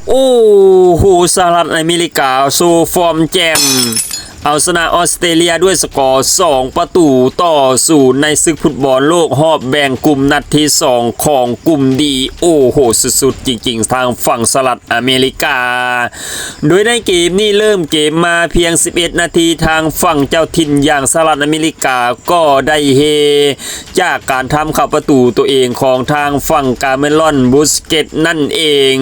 ໂອ້ໂຫ ສະຫະລັດອາເມລິກາໂຊຟອມແຈ່ມ ເອົາຊະນະອອສເຕຣເລຍດ້ວຍສະກໍສອງປະຕູຕໍ່ສູນ ໃນສຶກຟຸດບອນໂລກຮອບແບ່ງກຸ່ມນັດທີສອງຂອງກຸ່ມດີ. ໂອ້ໂຫ ສຸດໆຈິງໆ ທາງຝັ່ງສະຫະລັດອາເມລິກາ. ໂດຍໃນເກມນີ້ເລີ່ມເກມມາພຽງສິບເອັດນາທີ ທາງຝັ່ງເຈົ້າຖິ່ນຢ່າງສະຫະລັດອາເມລິກາກໍໄດ້ເຮ ຈາກການທຳເຂົ້າປະຕູຕົວເອງຂອງທາງຝັ່ງກາເມຣອນ ບຸສເກັດ ນັ້ນເອງ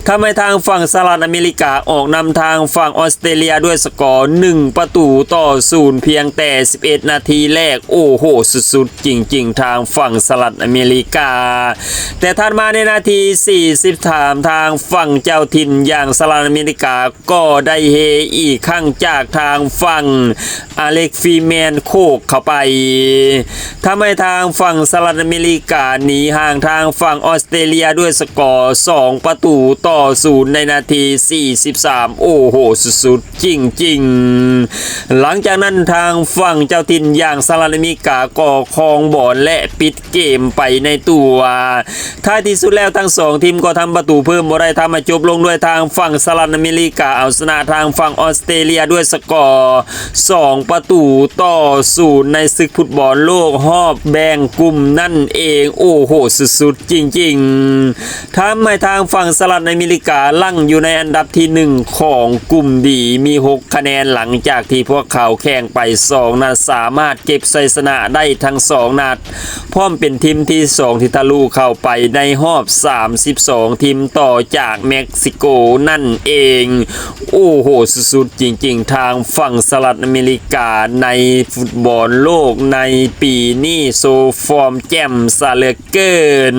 ທຳໃຫ້ທາງຝັ່ງສະຫະລັດອາເມລິກາອອກນຳທາງຝັ່ງອອສເຕຣເລຍດ້ວຍສະກໍໜຶ່ງປະຕູຕໍ່ສູນ ພຽງແຕ່ສິບເອັດນາທີແລກ. ໂອ້ໂຫ ສຸດໆຈິງໆ ທາງຝັ່ງສະຫະລັດອາເມລິກາ. ແຕ່ຖັດມາໃນນາທີສີ່ສິບສາມ ທາງຝັ່ງເຈົ້າຖິ່ນຢ່າງສະຫະລັດອາເມລິກາ ກໍໄດ້ເຮອີກຄັ້ງຈາກທາງຝັ່ງອາເລັກ ຟຣີແມນ ໂຄກເຂົ້າໄປ ທຳໃຫ້ທາງຝັ່ງສະຫະລັດອາເມລິກາໜີຫ່າງທາງຝັ່ງອອສເຕຣເລຍດ້ວຍສະກໍສອງປະຕູຕໍ່ສູນ ໃນນາທີສີ່ສິບສາມ. ໂອ້ໂຫ ສຸດໆຈິງໆ. ຫຼັງຈາກນັ້ນທາງຝັ່ງເຈົ້າຖິ່ນຢ່າງສະຫະລັດອາເມລິກາກໍຄອງບອນ ແລະ ປິດເກມໄປໃນຕົວ. ທ້າຍທີ່ສຸດແລ້ວທັງສອງທີມກໍທຳປະຕູເພີ່ມບໍ່ໄດ້ ທຳໃຫ້ຈົບລົງດ້ວຍທາງຝັ່ງສະຫະລັດອາເມລິກາເອົາຊະນະທາງຝັ່ງອອສເຕຣເລຍດ້ວຍສະກໍສອງປະຕູຕໍ່ສູນ ໃນສຶກຟຸດບອນໂລກຮອບແບ່ງກຸ່ມນັ້ນເອງ. ໂອ້ໂຫ ສຸດໆຈິງໆ ທຳໃຫ້ທາງຝັ່ງສະຫະລັດອາເມລິກາຫຼັ່ງຢູ່ໃນອັນດັບທີໜຶ່ງຂອງກຸ່ມດີ ມີຫົກຄະແນນ ຫຼັງຈາກທີ່ພວກເຂົາແຂ່ງໄປສອງນັດ ສາມາດເກັບໄຊຊະນະໄດ້ທັງສອງນັດ ພ້ອມເປັນທີມທີສອງທີ່ທະລຸເຂົ້າໄປໃນຮອບສາມສິບສອງທີມຕໍ່ຈາກເມັກຊິໂກນັ້ນເອງ. ໂອ້ໂຫ ສຸດໆຈິງໆ ທາງຝັ່ງສະຫະລັດອາເມລິກາໃນຟຸດບອນໂລກໃນປີນີ້ໂຊຟອມແຈ່ມຊະເຫຼືອເກີນ.